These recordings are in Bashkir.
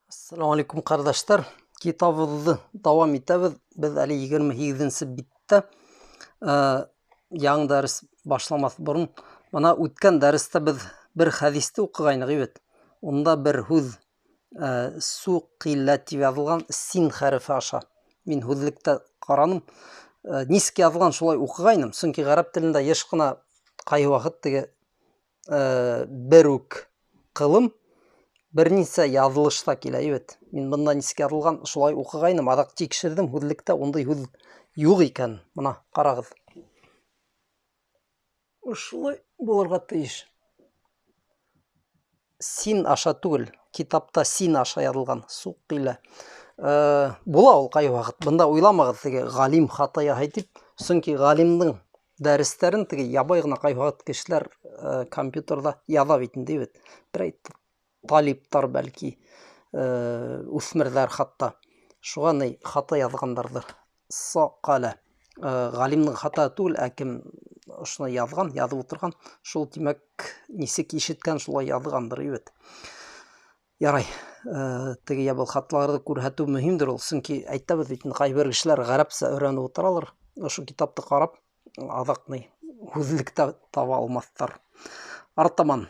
Ассаламу алейкум, ҡәрҙәштәр. Китабыбыҙҙы дауам итәбеҙ. Беҙ әле 28-нсе биттә. Яңы дәрес башламаҫ борон, бына үткән дәрестә беҙ бер хәдисте уҡығайныҡ бит. Унда бер һүҙ суҡилә тип яҙылған син хәрефе аша. Мин һүҙлектә ҡараным. Нисек яҙылған, шулай уҡығайным. Сөнки ғәрәп телендә йыш ҡына ҡайһы ваҡыт теге бер үк ҡылым бер нисә яҙылышта килә бит. Мин бында нисек яҙылған, шулай уҡығайным. Аҙаҡ тикшерҙем, һүҙлектә ундай һүҙ юҡ икән. Бына ҡарағыҙ. Ошолай булырға тейеш. Син аша түгел, китапта син аша яҙылған, суҡилә. Була ул ҡайһы ваҡыт. Бында уйламағыҙ теге ғалим хата яһай тип, сөнки ғалимдың дәрестәрен теге ябай ғына ҡайһы ваҡыт кешеләр компьютерҙа яҙа бит инде бит. Берәй талиптар бәлки, үҫмерҙәр хатта. Шуға ни хата яҙғандарҙыр. Саҡалә. Ғалимдың хата түгел, ә кем ошоно яҙған, яҙып ултырған, шул тимәк нисек ишеткән, шулай яҙғандыр бит. Ярай, теге я был хаталарҙы күрһәтеү мөһимдер ул, сөнки әйтәбеҙ бит, ҡайһы бер кешеләр ғәрәпсә өйрәнеп ултыралар, ошо китапты ҡарап, аҙаҡ ни һүҙлектә таба алмаҫтар. Артаман,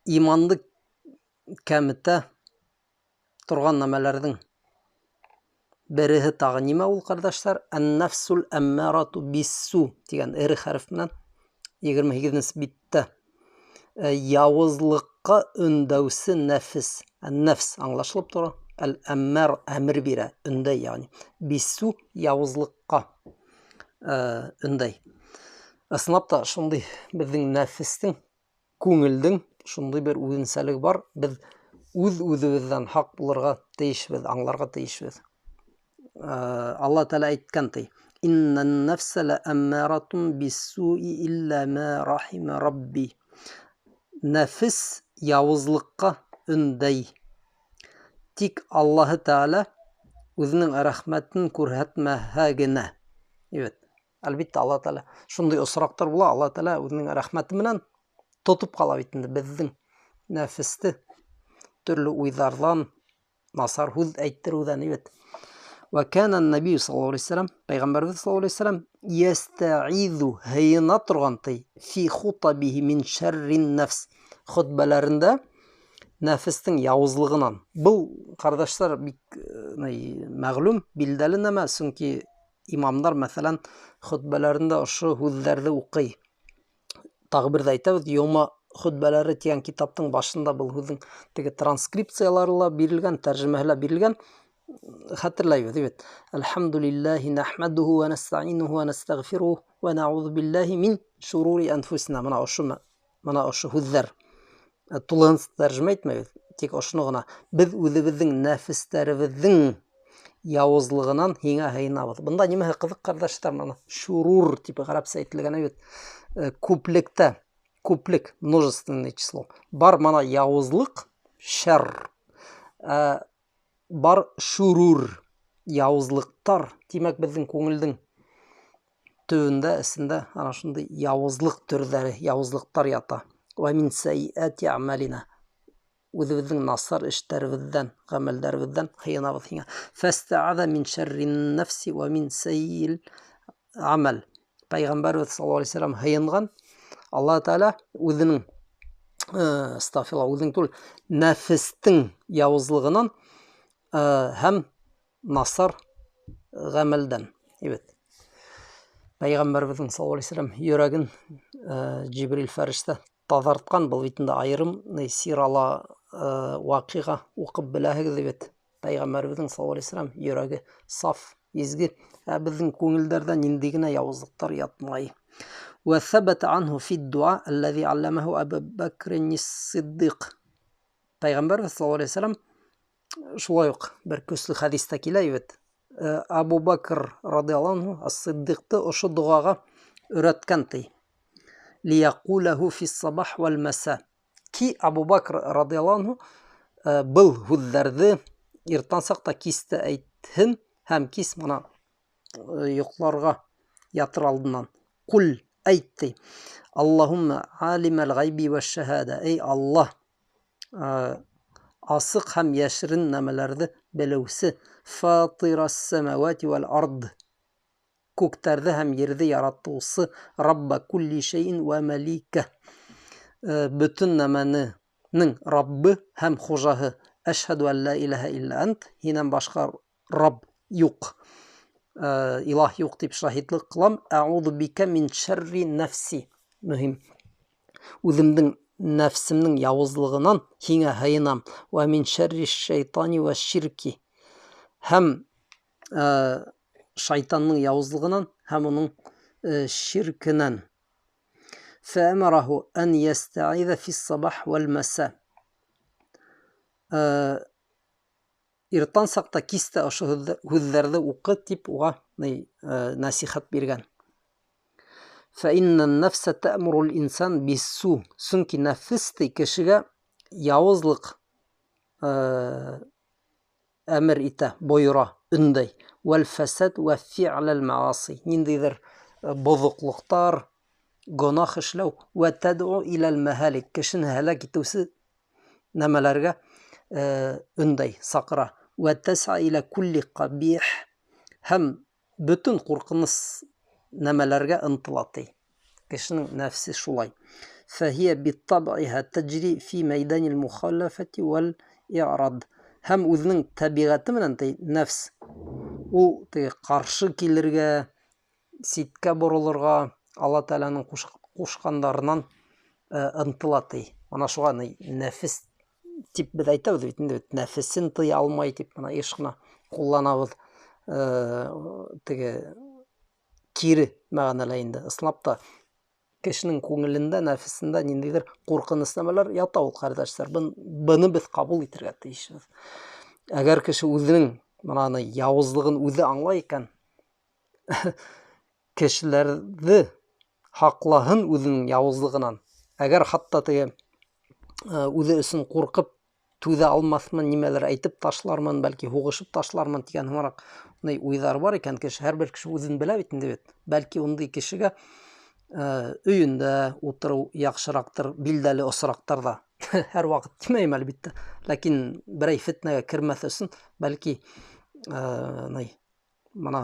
иманды кәметә торған нәмәләрҙең береһе тағы нимә ул, ҡәрҙәштәр? Ан-нафсул аммарату биссу тигән эре хәреф менән 28-нсе биттә. Яуызлыҡҡа өндәүсе нәфес. Ан-нафс аңлашылып тора. Әл-аммар әмер бирә, өндәй, ягъни. Биссу яуызлыҡҡа өндәй. Ысынлап та шундай беҙҙең нәфестең, күңелдең шундай бер үҙенсәлеге бар. Беҙ үҙ-үҙебеҙҙән һаҡ булырға тейешбеҙ, аңларға тейешбеҙ. Алла Тәғәлә әйткән ти: Иннән нәфсә лә әммәратун биссуи илля ма рахима рабби. Нәфес яуызлыҡҡа өндәй. Тик Аллаһы Тәғәлә үҙенең рәхмәтен күрһәтмәһә генә. Evet. Әлбиттә, Алла Тәғәлә шундай осраҡтар була, Алла Тәғәлә үҙенең рәхмәте менән тотоп ҡала бит инде беҙҙең нәфесте төрлө уйҙарҙан, насар һүҙ әйттереүҙән, evet. Вә кәнә ан-набийю саллаллаһу алейһи вә сәлләм, пәйғәмбәребеҙ саллаллаһу алейһи вә сәлләм йәстәғиҙу, һыйына торған ти, фи хутабиһи мин шәррин нәфс, хотбәләрендә нәфестең яуызлығынан. Был, ҡәрҙәштәр, бик мәғлүм, билдәле нәмә, сөнки имамдар, мәҫәлән, хотбәләрендә ошо һүҙҙәрҙе уҡый. Тағы бер ҙә әйтәбеҙ, Йома хотбәләре тигән китаптың башында был һүҙҙең теге транскрипциялары ла бирелгән, тәржемәһе лә бирелгән. Хәтерләйбеҙ, бит. Әлхәмдүлилләһи нәхмәдүһү вә нәстәғинүһү вә нәстәғфируһ вә нәғүҙу билләһи мин шурури әнфусина. Мына ошо һүҙҙәр. Тулыһынса тәржемә итмәйбеҙ, тик ошоно ғына. Беҙ үҙебеҙҙең нәфестәребеҙҙең яуызлығынан һиңә һыйынабыҙ. Бында нимәһе ҡыҙыҡ, ҡәрҙәштәр, мына шурур тип ғәрәпсә әйтелгән бит. Күплектә, күплек, множественное число. Бар мана яуызлыҡ, шәр. Бар шурур, яуызлыҡтар. Тимәк, беҙҙең күңелдең төбөндә, эсендә ана шундай яуызлыҡ төрҙәре, яуызлыҡтар ята. Вә мин сәйиәти әмәлина. Үҙебеҙҙең насар эштәребеҙҙән, ғәмәлдәребеҙҙән һыйынабыҙ һиңә. Фәстәғәҙә мин шәррин нәфси вә мин сәйил әмәл. Пәйғәмбәребеҙ саллаллаһу алейһи ва сәлләм һыйынған. Аллаһ Тәғәлә үҙенең, астағфирулла, үҙенең түгел, нәфестең яуызлығынан, һәм насар ғәмәлдән. Evet. Пәйғәмбәребеҙҙең саллаллаһу алейһи ва сәлләм йөрәген, Джибрил фәрештә таҙартҡан. Был бит инде айырым сирала, ваҡиға уҡып беләһегеҙ бит. Пәйғәмбәребеҙҙең саллаллаһу алейһи ва сәлләм йөрәге саф, изге. Ә беҙҙең күңелдәрҙә ниндәй генә яуызлыҡтар ятмай. Вә ҫәбәтә анһу фид-дуа аллази аллямаһу Абу Бакр ас-Сиддиҡ. Пәйғәмбәребеҙ саллаллаһу алейһи ва сәлләм шулай уҡ бер көслө хәдистә килә бит. Абу Бакр радиаллаһу анһу ас-Сиддиҡты ошо доғаға өйрәткән ти. Лияҡуләһу фис-сабах вәл-мәсә. Ки Абу Бакр радиаллаһу анһу, был һүҙҙәрҙе иртән саҡта кистә әйтһен һәм кис мына, йоҡларға ятыр алдынан. Ҡул әйт ти. Аллаһумма алимал ғайби вәш-шәһәдә. Эй Аллаһ, Асыҡ һәм йәшерен нәмәләрҙе белеүсе, фатирас самавати вәл ард, күктәрҙе һәм ерҙе яратыусы, рабба кулли шәйин вә мәликә, бөтөн нәмәнең раббы һәм хужаһы. Әшһәду ән ла илаһа илля ант, һинән башҡа рабб юҡ, илаһ юҡ тип шаһитлыҡ ҡылам. Әғуҙу бикә мин шәрри нәфси, мөһим, үҙемдең нәфсемдең яуызлығынан һиңә һыйынам. Вә мин шәрри шайтани вә ширки, һәм шайтанның яуызлығынан һәм уның ширкенән. Фәәмәраһу ән йәстәғиҙә фис-сабах вәл-мәсә, иртән саҡта кис тә ошо һүҙҙәрҙе уҡы тип уға нәсихәт биргән. Фәиннән нәфсә тәмурул инсан биссу, сөнки нәфес ти кешегә яуызлыҡ әмер итә, бойора, өндәй. Вәл фәсәд вә фи'ләл мәғаси, ниндәйҙер боҙоҡлоҡтар, гонаһ эшләү. Вә тәдғу иләл мәһәлик, кешене һәләк итеүсе нәмәләргә өндәй, саҡыра. Вә тәс'a илә кулли ҡабих, һәм бөтөн ҡурҡыныс нәмәләргә ынтыла ти. Кешенең нәфсе шулай. Фәһиә биттабиһа тәҗри фи мәйданил мухалафати вәл иърад, һәм үҙенең тәбиғәте менән ти нәфс ул теге ҡаршы килергә, ситкә боролорға, Алла Тәғәләнең ҡушҡандарынан ынтыла ти. Ана шуға нәфес тип беҙ әйтәбеҙ бит инде, нәфесен тыя алмай тип бына йыш ҡына ҡулланабыҙ, теге кире мәғәнәлә инде. Ысынлап та кешенең күңелендә, нәфесендә ниндәйҙер ҡурҡыныс нәмәләр ята ул, ҡәрҙәштәр. Быны беҙ ҡабул итергә тейешбеҙ. Әгәр кеше үҙенең бына яуызлығын үҙе аңлай икән, кешеләрҙе һаҡлаһын үҙенең яуызлығынан. Әгәр хатта теге үҙе өсөн ҡурҡып түҙә алмаҫмын, нимәлер әйтеп ташлармын, бәлки һуғышып ташлармын тигән һымаҡ уйҙар бар икән, кеше, һәр бер кеше үҙен белә бит инде бит. Бәлки ундай кешегә өйөндә ултырыу яҡшыраҡтыр билдәле осраҡтарҙа. Һәр ваҡыт тимәйем әлбиттә, ләкин берәй фетнәгә кермәҫ өсөн бәлки бына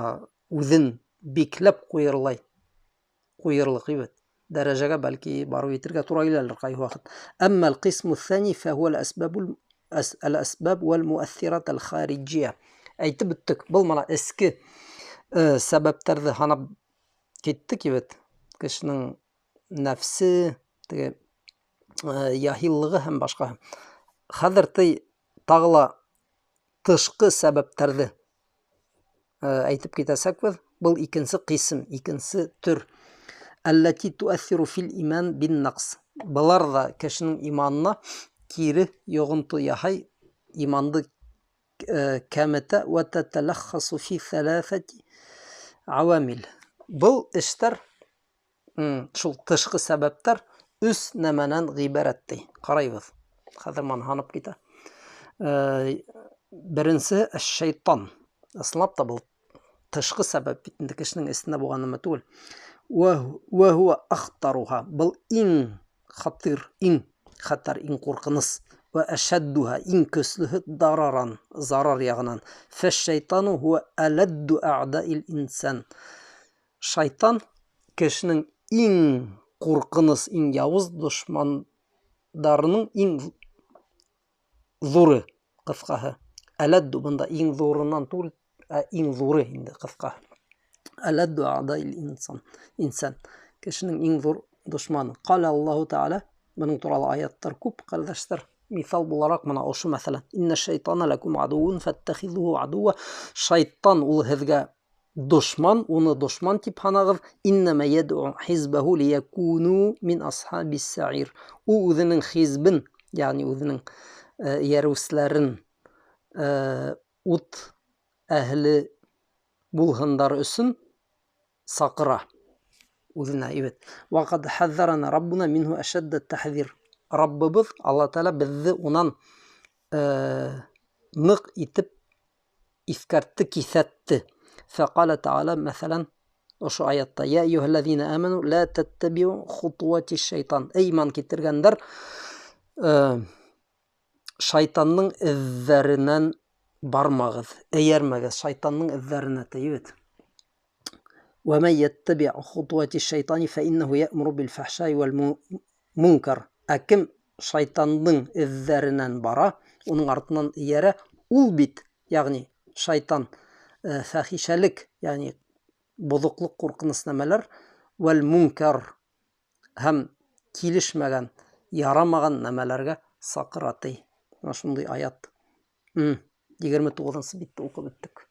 үҙен бикләп ҡуйырлыҡ бит дәрәжәгә бәлки барып етергә тура киләлер ҡайһы ваҡыт. Әммә ал-ҡисму ҫани фәһүә ал-әсбаб вәл-муәҫҫират ал-хариджия. Әйтеп бөттөк. Был мына эске сәбәптәрҙе һанап киттек бит. Кешенең нәфсе, теге яһиллығы һәм башҡаһы. Хәҙер тағы ла тышҡы сәбәптәрҙе әйтеп китәсәкбеҙ. Был икенсе ҡисем, икенсе төр. Әлләти туәҫҫиру фил иман бин наҡс. Былар ҙа кешенең иманына кире йоғонто яһай, иманды кәметә. Вә тәтәләххасу фи ҫәләҫәти ауамил. Был эштәр, шул тышҡы сәбәптәр өс нәмәнән ғибәрәт ти. Ҡарайбыҙ. Хәҙер маны һанап китә. Беренсеһе әш-шайтан. Ысынлап та был тышҡы сәбәп бит инде, кешенең эсендә булған нәмә түгел. Вә һуә ахтаруһа. Был иң хатир, иң хәтәр, иң ҡурҡыныс. Вә әшәддуһа, иң көслөһө дараран, зарар яғынан. Фәш-шайтану һуә әләдду әғдаил инсан. Шайтан кешенең иң ҡурҡыныс, иң яуыз дошмандарының иң ҙуры, ҡыҫҡаһы. Әләдду бында иң ҙурынан түгел, ә иң ҙуры инде, ҡыҫҡаһы. Әләдду әғдаил инсан, инсан кешенең иң ҙур дошманы. Ҡала Аллаһу Тәғәлә, бының турала аяттар күп, ҡәрҙәштәр. Миҫал булараҡ мына ошо мәҫәлән: иннә шайтана ләкум адуун фәттәхиҙуһу адууа. Шайтан ул һеҙгә дошман, уны дошман тип һанағыҙ. Иннәмә йәдғу хизбәһу лиякуну мин асхабис сәғир. Ул үҙенең хизбен, йәғни үҙенең эйәреүселәрен ут әһле булһындар өсөн саҡыра үҙенә бит. Ваҡад хәҙҙәрәнә раббуна минһу әшәддә тәхҙир. Раббыбыҙ Алла Тәғәлә беҙҙе унан ныҡ итеп иҫкәртте, киҫәтте. Фәҡәлә тәғәлә, мәҫәлән, ошо аятта: йә әйюһәлләҙинә әмәнү лә тәттәбиу хутуати шайтан. Эй, иман китергәндәр, Шайтандың эҙҙәренән бармағыҙ, эйәрмәгеҙ шайтандың эҙҙәренә, ти бит. وَمَنْ يَتَّبِعْ خُطُوَاتِ الشَّيْطَانِ فَإِنَّهُ يَأْمُرُ بِالْفَحْشَاءِ وَالْمُنكَرِ. Ә кем шайтандың эҙҙәренән бара, уның артынан эйәрә, ул бит, ягъни шайтан, фәхишәлек, ягъни боҙоҡлоҡ, ҡурҡыныс нәмәләр, вәл-мункар һәм килешмәгән, ярамаған нәмәләргә саҡыра, ти. Менә шундай аят. 29-нсы битте уҡып бөттөк.